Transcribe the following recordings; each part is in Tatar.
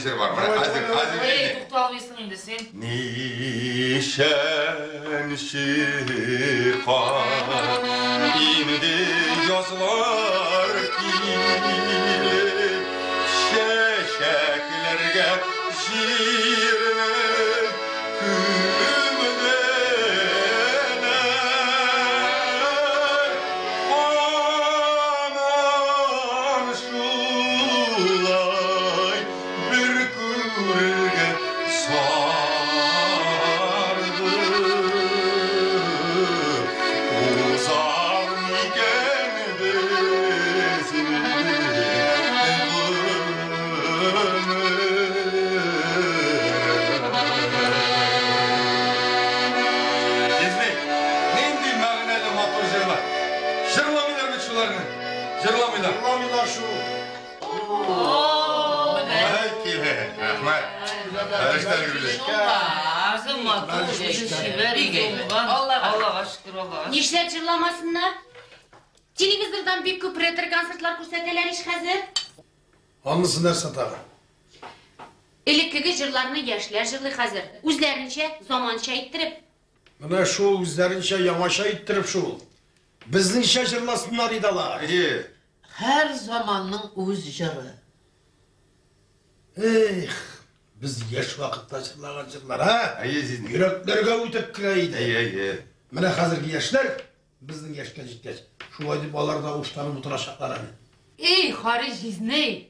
җыр бар. Менә хәзер, хәзер. Эй, тукталмыйсың инде син. Ничәнче кат инде язлар килеп, чәчәкләргә җирне күмделәр. Анам шулай бер күрергә сарды. Узар микән безнең гомер? Изни, нинди мәгънәле матур җырлар. Җырламыйлар бит шуларны. Җырламыйлар. Җырламыйлар шул. Әй, килә. Рәхмәт. Фәрештәләр гүзәл. Матур, чибәр, уңган. Аллага шөкер, Аллага шөкер. Нишләп җырламасыннар? Телевизордан бик күп ретро-концертлар күрсәтәләр ич хәзер. Анысы нәрсә тагы? Элеккеге җырларны яшьләр җырлый хәзер. Үзләренчә, заманча иттереп. Менә шул үзләренчә яңача иттереп шул. Безнеңчә җырласыннар иде алар. Әйе. Һәр заманның үз җыры. Эх, без яшь вакытта җырлаган җырлар, ә? Әйе, җизни. Йөрәкләргә үтеп керә иде. Әйе, әйе. Менә хәзерге яшьләр безнең яшькә җиткәч, шулай дип алар да уштанып утырачаклар әле. Эй, Харис җизни!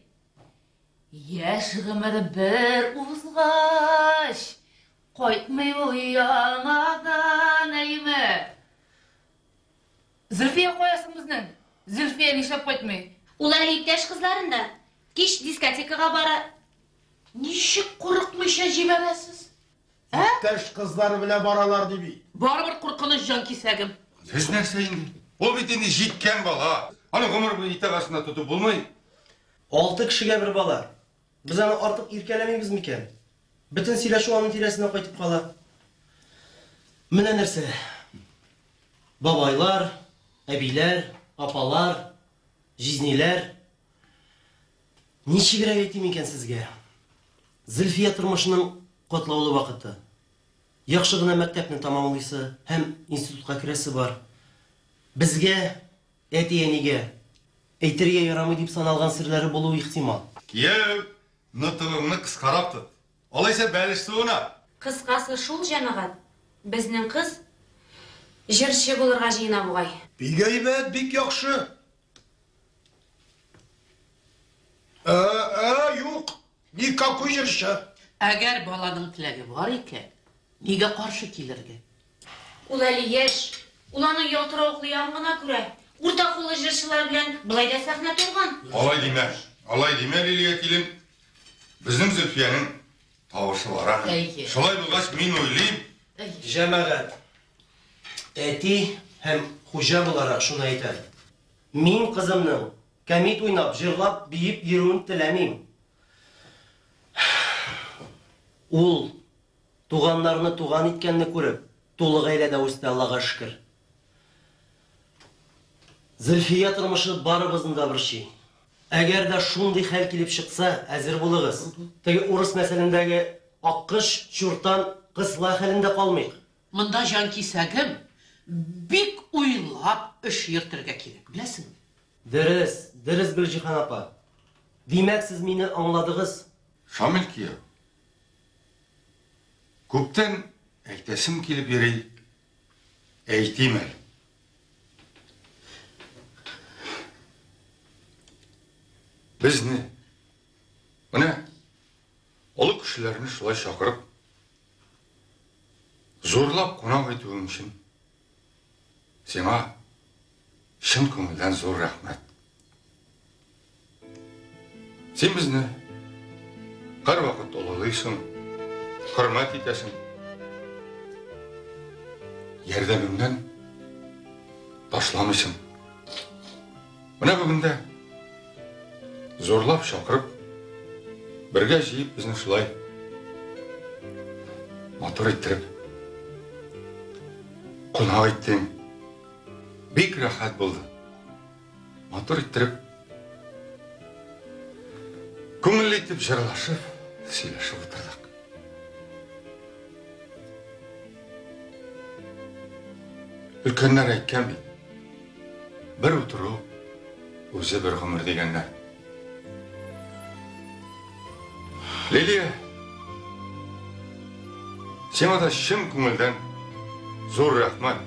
Яшь гомер бер узгач, кайтмый ул яңадан, әйеме? Зөлфия кая соң безнең? Зөлфия нишләп кайтмый? Ул әле иптәш кызларында. Кич дискотекага бара. Ничек курыкмыйча җибәрәсез? Ә? Иптәш кызлары белән баралар ди бит. Барыбер куркыныч җанкисәгем. Сез нәрсә инде? Ул бит инде җиткән бала. Аны гомер буе итәк астында тотып булмый. Алты кешегә бер бала. Без аны артык иркәләмибез микән? Бөтен сөйләшү аның тирәсенә кайтып кала. Менә нәрсә. Бабайлар, әбиләр, апалар, җизниләр. Ничегрәк әйтим икән сезгә? Зөлфия тормышының катлаулы вакыты. Яхшы гына мәктәпне тәмамлыйсы һәм институтка керәсе бар. Безгә, әти-әнигә, әйтергә ярамый дип саналган серләре булуы ихтимал. Кияү, нотыгыңны кыскарак тот. Алайса бәлеш суына. Кыскасы шул, җәмәгать, безнең кыз җырчы булырга җыена бугай. Бик әйбәт, бик яхшы. Ә, ә, юк, никакой җырчы. Әгәр баланың теләге бар икән, нигә каршы килергә? Ул әле яшь, ул аның ялтыравыклы ягын гына күрә. Урта куллы җырчылар белән болай да сәхнә тулган. Алай димә, алай димә, Лилия килен. Безнең Зөлфиянең тавышы бар аның. Әйе. Шулай булгач, мин уйлыйм, Җәмәгать, әти һәм хуҗа буларак шуны әйтәм. Мин кызымның кәмит уйнап, җырлап, биеп йөрүен теләмим. Ул туганнарны туган иткәнне күреп, тулы гаиләдә үсте, Аллага шөкер. Зөлфия тормышы барыбызны да борчый. Әгәр дә шундый хәл килеп чыкса, әзер булыгыз. Теге урыс мәсәлендәге аккош, чуртан, кысла хәлендә калмыйк. Монда җанкисәгем, бик уйлап эш йөртергә кирәк, беләсеңме? Дөрес, дөрес, Гөлҗиһан апа. Димәк, сез мине аңладыгыз. Шамил кияү, күптән әйтәсем килеп йөри, әйтим әле. Безне, менә олы кешеләрне шулай чакырып, зурлап кунак итүең өчен сиңа чын күңелдән зур рәхмәт. Син безне һәрвакыт олылыйсың, хөрмәт итәсең. Ярдәмеңнән ташламыйсың. Менә бүген дә зурлап чакырып, бергә җыеп безне шулай матур иттереп кунак иттең. Бик рәхәт булды. Матур иттереп, күңелле итеп җырлашып, Сөйләшеп утырдык. Өлкәннәр әйткән бит. Бер утыру үзе бер гомер дигәннәр. Лилия, сиңа да чын күңелдән зур рәхмәт.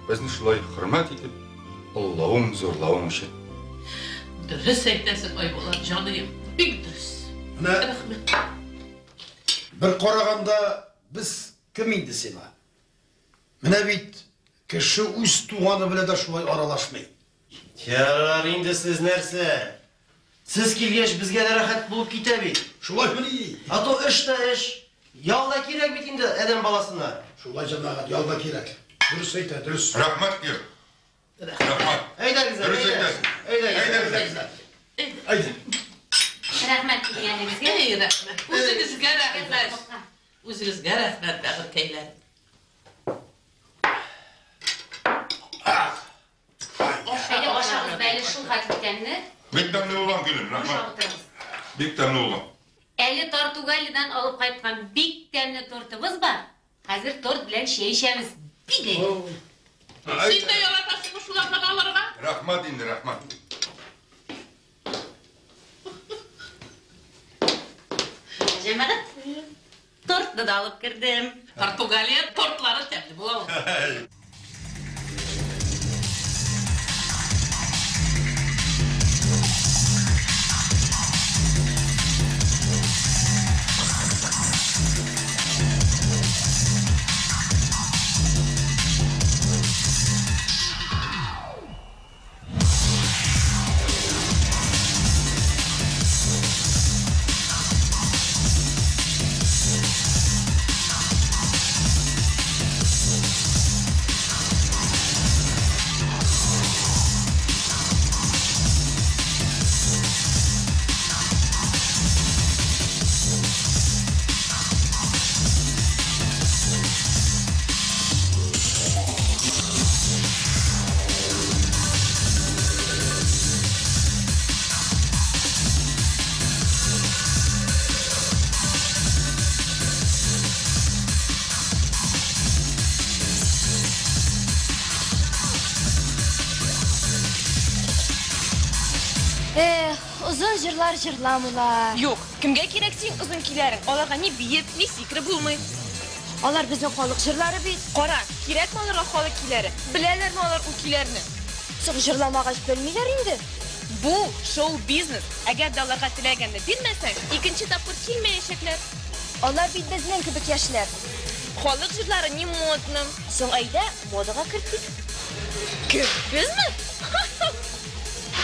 Безне шулай хөрмәт итеп, олылавың, зурлавың өчен. Дөрес әйтәсең, Айбулат, җаныем. Бик дөрес. Менә Рәхмәт. бер караганда без кем инде сиңа? Менә бит кеше үз туганы белән дә шулай аралашмый. Ярар инде сез нәрсә? Сез килгәч безгә дә рәхәт булып китә бит. Шулаймыни? А то эш тә эш. Ял да кирәк бит инде адәм баласына. Шулай җәмәгать, ял да кирәк. Дөрес әйтә, дөрес. Рәхмәт, кияү. Рәхмәт. Әйдәгез, Дөрес әйдә. әйтәсең. Әйдәгез. Әйдәгез. Әйдә. Рәхмәт килгәнегезгә. Эй, рәхмәт. Үзегезгә рәхмәт. Үзегезгә рәхмәт, бәгырькәйләр. Әйдә ашагыз да әле шул хәтле тәмле. Бик тәмле булган килен, Ашап рәхмәт. утырыгыз. Бик тәмле булган. Әле Тартугалидан алып кайткан бик тәмле тортыбыз бар. Хәзер торт белән чәй эчәбез. Бик әйбәт. Син дә яратасыңмы шулардан алырга? Рәхмәт инде, рәхмәт. Җәмәгать, тортны да алып кердем. Португалия тортлары тәмле була ул. Эх, озын җырлар җырламыйлар. Юк, кемгә кирәк син озын көйләрең? Аларга ни биеп, ни сикереп булмый. Алар безнең халык җырлары бит. Кара, кирәкме аларга халык көйләре? Беләләрме алар ул көйләрне? Соң җырламагач белмиләр инде. Бу шоу-бизнес. Әгәр дә аларга теләгәнне бирмәсәң, икенче тапкыр килмәячәкләр. Алар бит безнең кебек яшьләр. Халык җырлары не модно. Соң әйдә, модага кертик. Кем? Безме?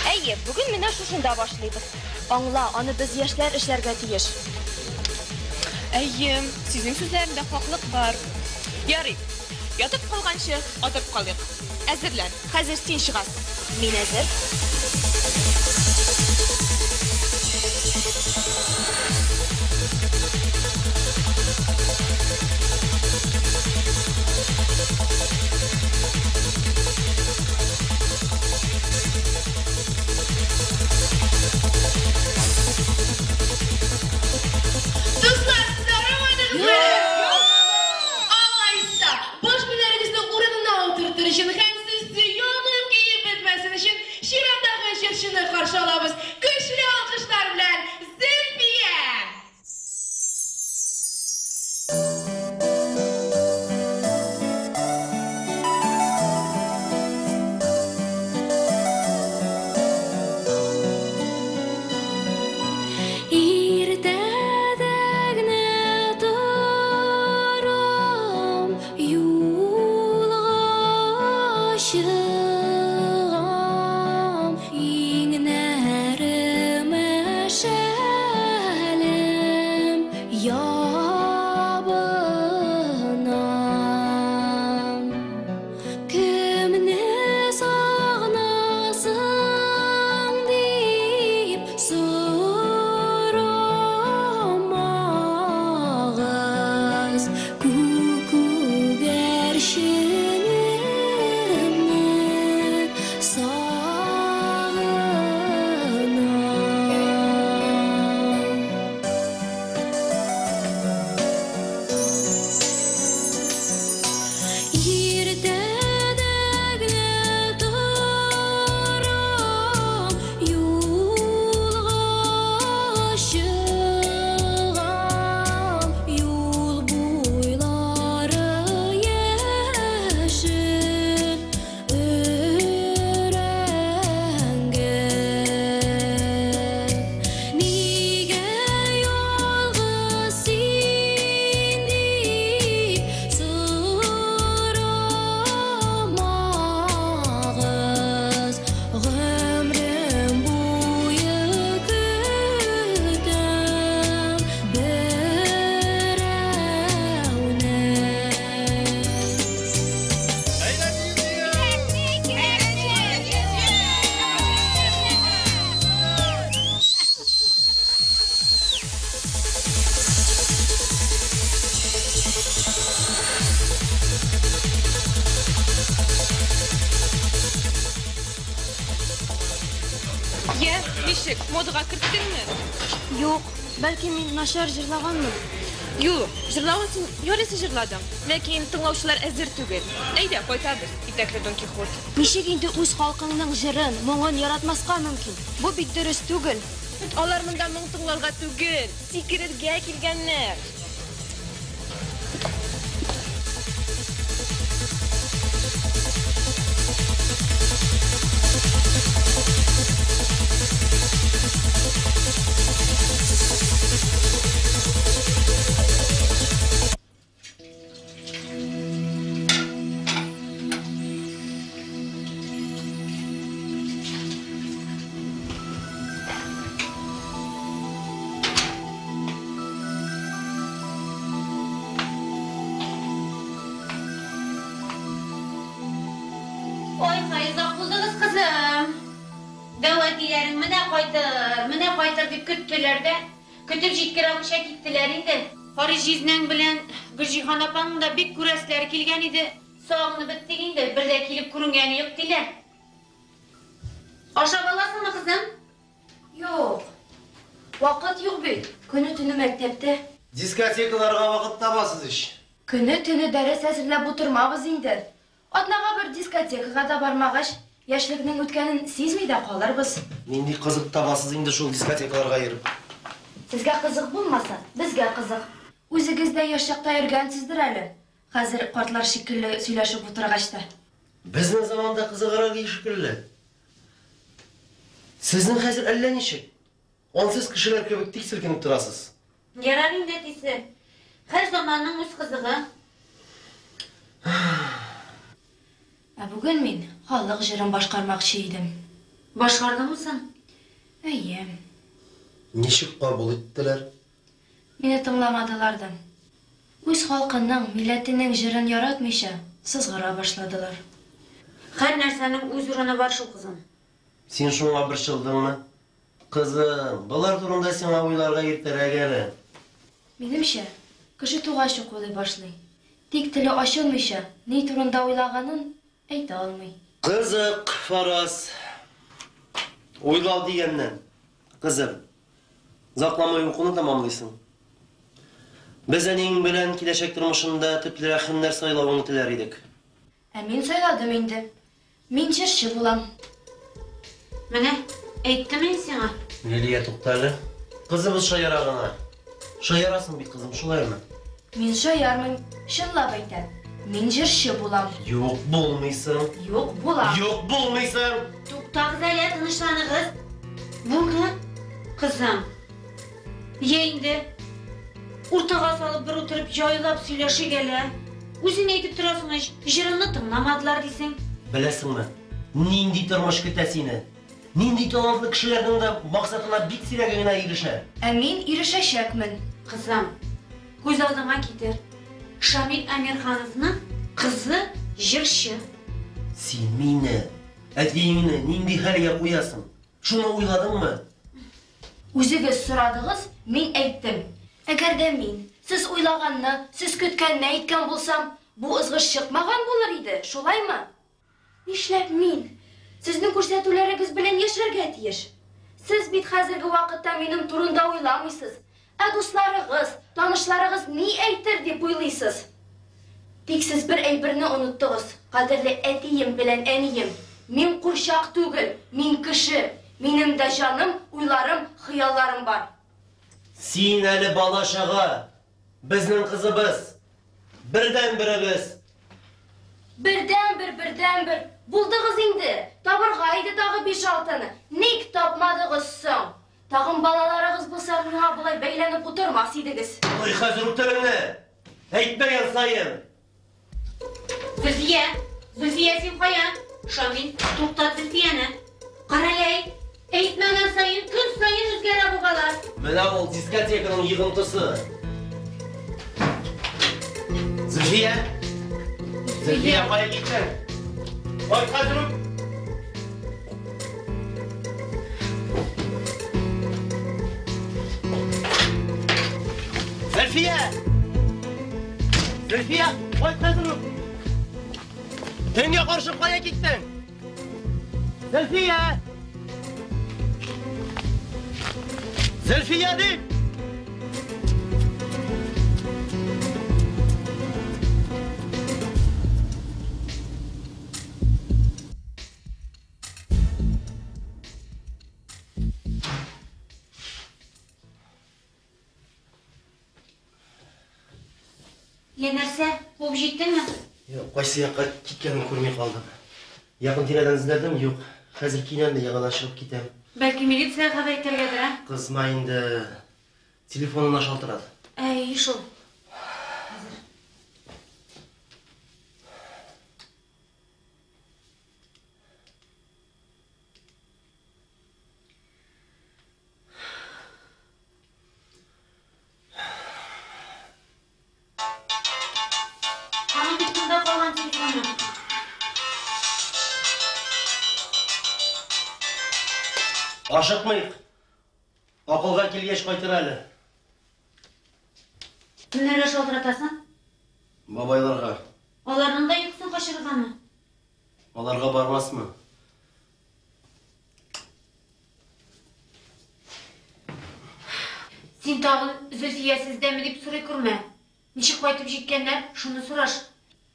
Әйе, бүген менә шушында башлыйбыз. Аңла, аны без яшьләр эшләргә тиеш. Әйе, сезнең сүзләрендә хаклык бар. Ярый, ятып калганчы, атып калыйк. Әзерлән, хәзер син чыгасың. Мин әзер. Дуслар, сез арымадыгызмы? Алайса, баш миләрегезне урынына утыртыр өчен һәм сез янып киеп бетмәсен өчен чираттагы җырчыны каршы алабыз. Көчле алкышлар белән Зөлфия! Ничек, модага керттеңме? Юк, бәлки мин начар җырлаганмын. Юк, җырлавын син ярыйсы җырладың, ләкин тыңлаучылар әзер түгел. Әйдә, кайтабыз, итәкле Дон Кихот. Ничек инде үз халкыңның җырын, моңын яратмаска мөмкин? Бу бит дөрес түгел. Алар монда моң тыңларга түгел, сикерергә килгәннәр. Ай-һай, озак булдыгыз, кызым. Дәү әтиләрең менә кайтыр, менә кайтыр дип көттеләр дә, көтеп җиткерә алмыйча киттеләр инде. Харис җизнәң белән Гөлҗиһан апаңның да бик күрәселәре килгән иде. Сагынып беттек инде, бер дә килеп күренгәне юк, диләр. Ашап аласыңмы, кызым? Юк. Вакыт юк бит. Көне-төне мәктәптә. Дискотекаларга вакыт табасыз ич. Көне-төне дәрес әзерләп утырмабыз инде. Атнага бер дискотекага да бармагач, яшьлекнең үткәнен сизми дә калырбыз. Нинди кызык табасыз инде шул дискотекаларга йөреп? Сезгә кызык булмаса, безгә кызык. Үзегез дә яшь чакта йөргәнсездер әле. Хәзер картлар шикелле сөйләшеп утыргач та. Безнең заманда кызыграк иде шикелле. Сезнең хәзер әллә ничек. Ансыз кешеләр кебек тик селкенеп торасыз. Ярар инде, әтисе. Һәр заманның үз кызыгы. Ә бүген мин халык җырын башкармакчы идем. Башкардыңмы соң? Әйе. Ничек кабул иттеләр? Мине тыңламадылар да. Үз халкының, милләтенең җырын яратмыйча, сызгыра башладылар. Һәр нәрсәнең үз урыны бар шул, кызым. Син шуңа борчылдыңмы? Кызым, болар турында сиңа уйларга иртәрәк әле. Минемчә, кеше тугач ук уйлый башлый. Тик теле ачылмыйча, ни турында уйлаганын әйтә алмый. Кызык, Фараз. Уйлау дигәннән, кызым, озакламый укуны тәмамлыйсың. Без әниең белән киләчәк тормышында төплерәк һөнәр сайлавыңны теләр идек. Ә мин сайладым инде. Мин җырчы булам. Менә, әйттем мин сиңа. Лилия, тукта әле. Кызыбыз шаяра гына. Шаярасың бит, кызым, шулаймы? Мин шаярмыйм, чынлап әйтәм. Мин җырчы булам. Юк, булмыйсың. Юк, булам. Юк, булмыйсың. Туктагыз әле, тынычланыгыз. Булды, кызым. Йә инде. Уртага салып бер утырып җайлап сөйләшик әле. Үзең әйтеп торасың ич, җырыңны тыңламадылар дисең. Беләсеңме, нинди тормыш көтә сине? Нинди талантлы кешеләрнең дә максатына бик сирәге генә ирешә. Ә мин ирешәчәкмен. Кызым, күз алдыңа китер. Шамил Әмирхановның кызы җырчы. Син мине, әтиеңне нинди хәлгә куясың? Шуны уйладыңмы? Үзегез сорадыгыз, мин әйттем. Әгәр дә мин сез уйлаганны, сез көткәнне әйткән булсам, бу ызгыш чыкмаган булыр иде, шулаймы? Нишләп мин сезнең күрсәтүләрегез белән яшәргә тиеш? Сез бит хәзерге вакытта минем турында уйламыйсыз. Ә дусларыгыз, танышларыгыз ни әйтер дип уйлыйсыз? Тик сез бер әйберне оныттыгыз, кадерле әтием белән әнием. Мин курчак түгел, мин кеше. Минем дә җаным, уйларым, хыялларым бар. Син әле бала-чага, безнең кызыбыз, бердәнберебез. Бердәнбер, бердәнбер. Булдыгыз инде. Табырга иде тагы биш-алтыны. Ник тапмадыгыз соң? Тагын балаларыгыз булса, миңа болай бәйләнеп утырмас идегез. Ой, хәзер үк телеңне! Әйтмәгән саен! Зөлфия! Зөлфия, син кая? Шамил, туктат Зөлфияне. Карале, әйтмәгән саен, көн саен үзгәрә бу бала. Менә ул дискотеканың йогынтысы. Зөлфия! Зөлфия, кая киттең? Кайт хәзер үк! Зөлфия! Зөлфия, кайт хәзер үк! Төнгә каршы кая киттең? Зөлфия! Зөлфия дип! Я нәрсә, куып җиттеңме? Юк, кайсы якка киткәнен күрми калдым. Якын тирәдән эзләдем, юк. Хәзер киенәм дә яңадан чыгып китәм. Бәлки милициягә хәбәр итәргәдер, ә? Кызма инде. Телефонына шалтырат. Әй, шул. Аның бит монда калган телефоны. Ашыкмыйк. Акылга килгәч кайтыр әле. Кемнәргә шалтыратасың? Бабайларга. Аларның да йокысын качырыргамы? Аларга бармасмы? Син тагын Зөлфия сездәме дип сорый күрмә. Ничек кайтып җиткәннәр, шуны сораш.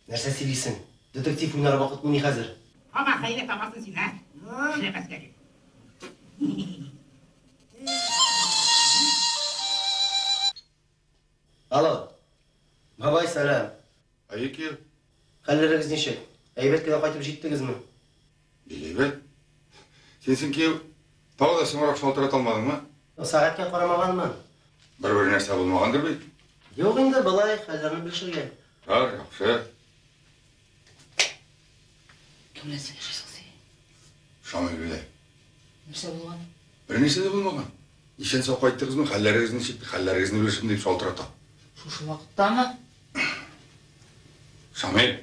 Нәрсә сөйлисең? Детектив уйнар вакытмыни хәзер? Һаман хәйлә табасың син, ә? Шәп әскәри. Алло. Бабай, сәлам. Әйе, кияү. Хәлләрегез ничек? Әйбәт кенә кайтып җиттегезме? Бик әйбәт. Син соң, кияү, тагы да соңрак шалтырата алмадыңмы? Сәгатькә карамаганмын. Бер-бер нәрсә булмагандыр бит? Юк инде, болай, хәлләрне белешергә. Бар, яхшы. Кем белән сөйләшәсең син? Шамил белән. Нәрсә булган? Бернәрсә дә булмаган. Исән-сау кайттыгызмы, хәлләрегез ничек, хәлләрегезне белешим дип шалтырата. Шушы вакыттамы? Шамил,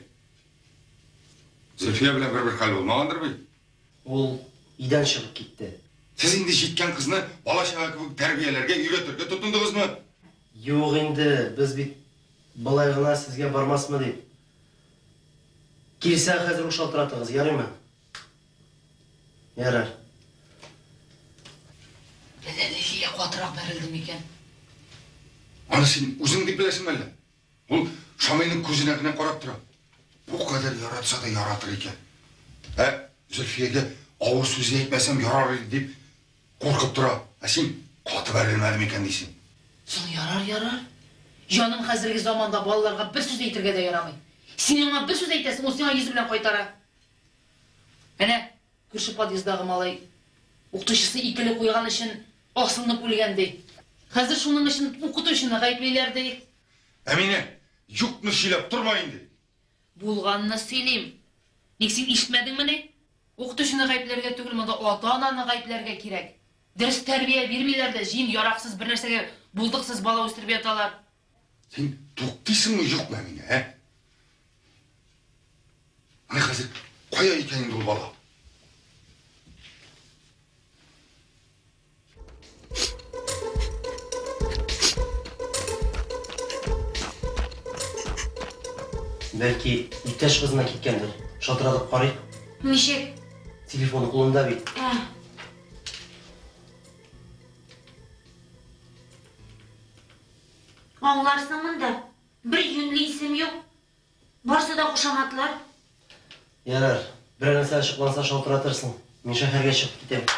Зөлфия белән бер-бер хәл булмагандыр бит? Ул өйдән чыгып китте. Сез инде җиткән кызны бала-чага кебек тәрбияләргә, өйрәтергә тотындыгызмы? Юк инде, без бит болай гына сезгә бармасмы дип. Килсә, хәзер үк шалтыратыгыз, ярыймы? Ярар. Әллә Лилия катырак бәрелде микән? Аны син үзең дип беләсеңме әллә? Ул Шамилнең күзенә генә карап тора. Бу кадәр яратса да яратыр икән. Ә Зөлфиягә авыр сүз әйтмәсәм ярар иде дип куркып тора. Ә син каты бәрелмәде микән дисең. Соң ярар, ярар. Җаным, хәзерге заманда балаларга бер сүз әйтергә дә ярамый. Син аңа бер сүз әйтәсең, ул сиңа йөзе белән кайтара. Әнә, күрше подъезддагы малай укытучысы икеле куйган өчен асылынып үлгән ди. Хәзер шуның өчен укытучыны гаеплиләр ди. Әминә, юкны сөйләп торма инде. Булганны сөйлим. Ник син ишетмәдеңмени? Укытучыны гаепләргә түгел, монда ата-ананы гаепләргә кирәк. Дөрес тәрбия бирмиләр дә, җыен яраксыз бер нәрсәгә булдыксыз бала үстереп яталар. Син туктыйсыңмы, юкмы, Әминә, ә? Менә хәзер кая икән инде ул бала? Бәлки, иптәш кызына киткәндер. Шалтыратып карыйк. Ничек? Телефоны кулында бит. Ә. Аңларсың монда. Бер юньле исем юк. Барсы да кушаматлар. Ярар, берәр нәрсә ачыкланса шалтыратырсың. Мин шәһәргә чыгып китәм.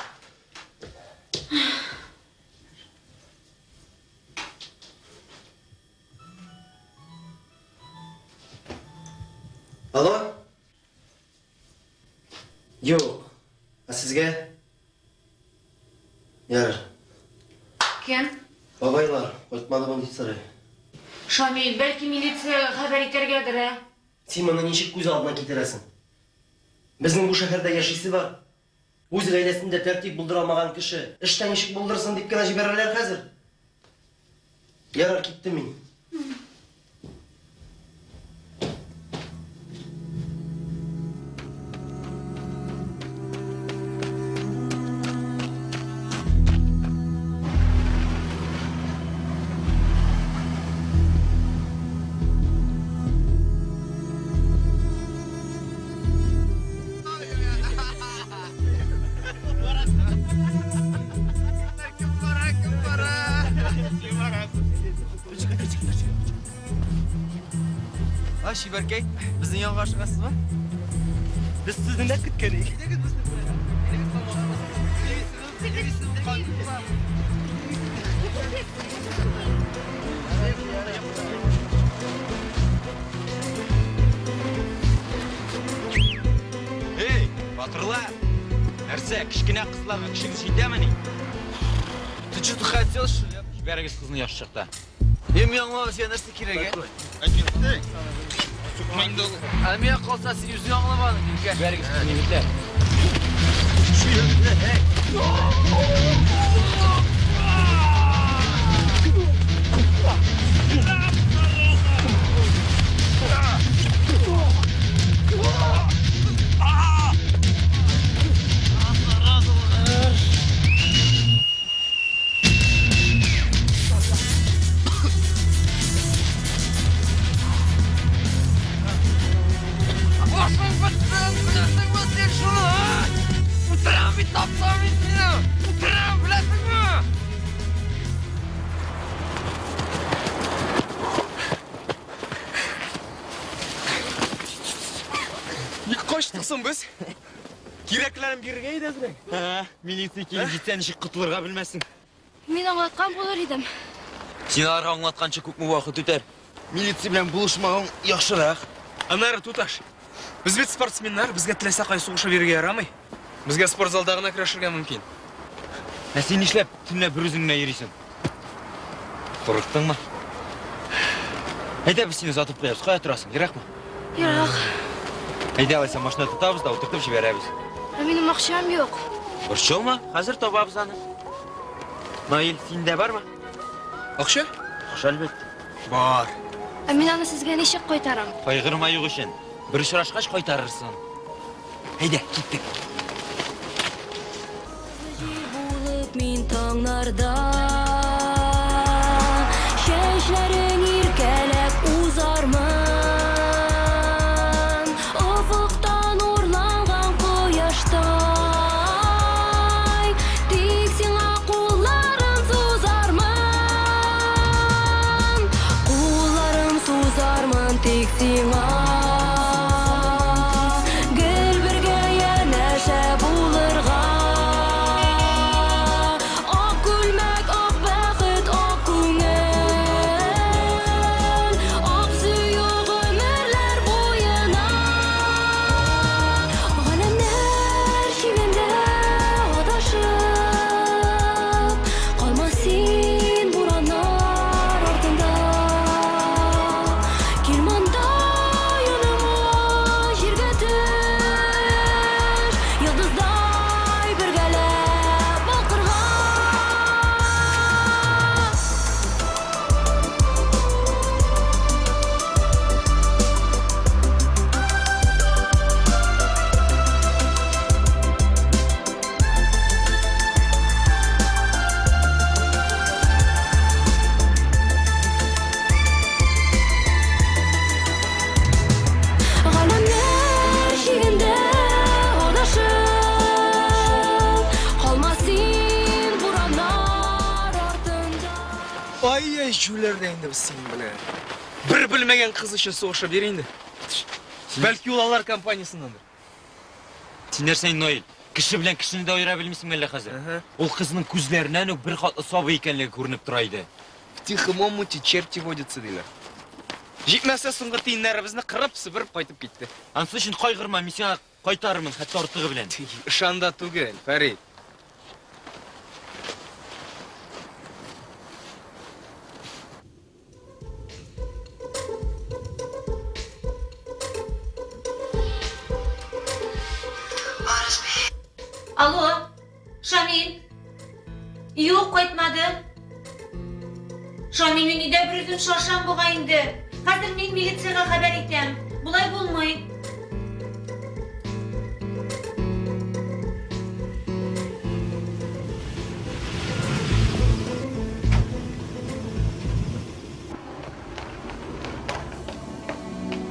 Алло? Юк. Ә сезгә? Ярар. Кем? Бабайлар, кайтмадымы дип сорый. Шамил, бәлки милициягә хәбәр итәргәдер, ә? Син моны ничек күз алдына китерәсең? Безнең бу шәһәрдә яшисе бар. Үз гаиләсендә тәртип булдыра алмаган кеше эштә ничек булдырсын дип кенә җибәрәләр хәзер. Ярар, киттем мин. Чибәркәй, безнең янга ашыгасызмы? Без сезне дә көткән идек. Әйдәгез безнең белән. Әйдәгез Эй, батырлар! Нәрсә, кечкенә кызларга көчегез җитәмени? Ты что-то хотел, что ли? Җибәрегез кызны яхшы чакта. Е, мин аңламадым, сиңа нәрсә кирәк, ә? Ә миңа калса, син үзең аңламадың, Илкә. Җибәрегез кызны, егетләр. Башың бетсен, беләсеңме син шуны, а? Үтерәм бит, тапсам мин сине! Үтерәм, беләсеңме? Ник качтык соң без? Кирәкләрен бирергә иде әзрәк. Ә, милиция килеп җитсә, ничек котылырга белмәссең. Мин аңлаткан булыр идем. Син аларга аңлатканчы күпме вакыт үтәр. Милиция белән булышмавың яхшырак. Аннары, туташ, без бит спортсменнар, безгә теләсә кай сугыша бирергә ярамый. Безгә спортзалда гына көрәшергә мөмкин. Ә син нишләп төнлә бер үзең генә йөрисең? Курыктыңмы? Әйдә, без сине озатып куябыз. Кая торасың? Еракмы? Ерак. Әйдә, алайса машина тотабыз да утыртып җибәрәбез. Ә минем акчам юк. Борчылма, хәзер табабыз аны. Наил, синдә бармы? Акча? Акча, әлбәттә. Бар. Ә мин аны сезгә ничек кайтарам? Кайгырма юк өчен. Бер очрашкач кайтарырсың. Әйдә, киттек. Булып мин таңнарда Чәчләрең иркәләп узармын Офыктан урланган кояштай Тик сиңа кулларым сузармын Кулларым сузармын тик сиңа Гел бергә янәшә булырга Ак күлмәк, ак бәхет, ак күңел Ак сөю гомерләр буена Галәмнәр чигендә адашып Калма син бураннар артында Кил монда яныма җиргә төш Йолдыздай бергәләп балкырга Галәмнәр чигендә адашып Калма син бураннар артында Ай-яй, җүләр дә инде без синең белән. Бер белмәгән кыз өчен сугышып йөри инде. Бәлки ул алар компаниясеннәндер. Син нәрсә инде, Наил? Кеше белән кешене дә аера белмисең әллә хәзер? Ул кызның күзләреннән үк бер катлы сабый икәнлеге күренеп тора иде. В тихом омуте черти водятся, диләр. Җитмәсә, соңгы тиеннәребезне кырып, себереп кайтып китте. Ансы өчен кайгырма, мин сиңа кайтарырмын, хәтта артыгы белән. Ышанда түгел, Фәрит. Алло, Шамил. Юк, кайтмады. Шамил, мин өйдә бер үзем шашам бугай инде. Хәзер мин милициягә хәбәр итәм. Болай булмый.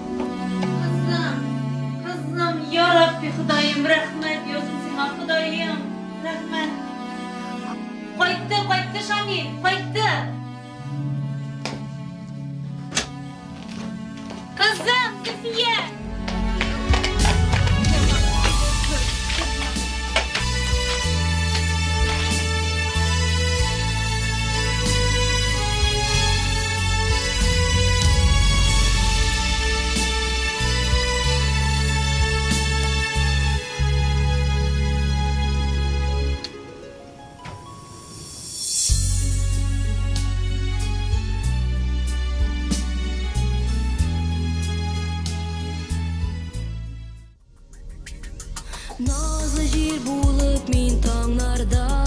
Кызым, кызым, я Рабби, Ходаем, рәхмәт яусын сиңа, Ходаем, рәхмәт. Кайтты, кайтты Шамил, кайтты. Кызым, Назлы җил булып мин таңнарда.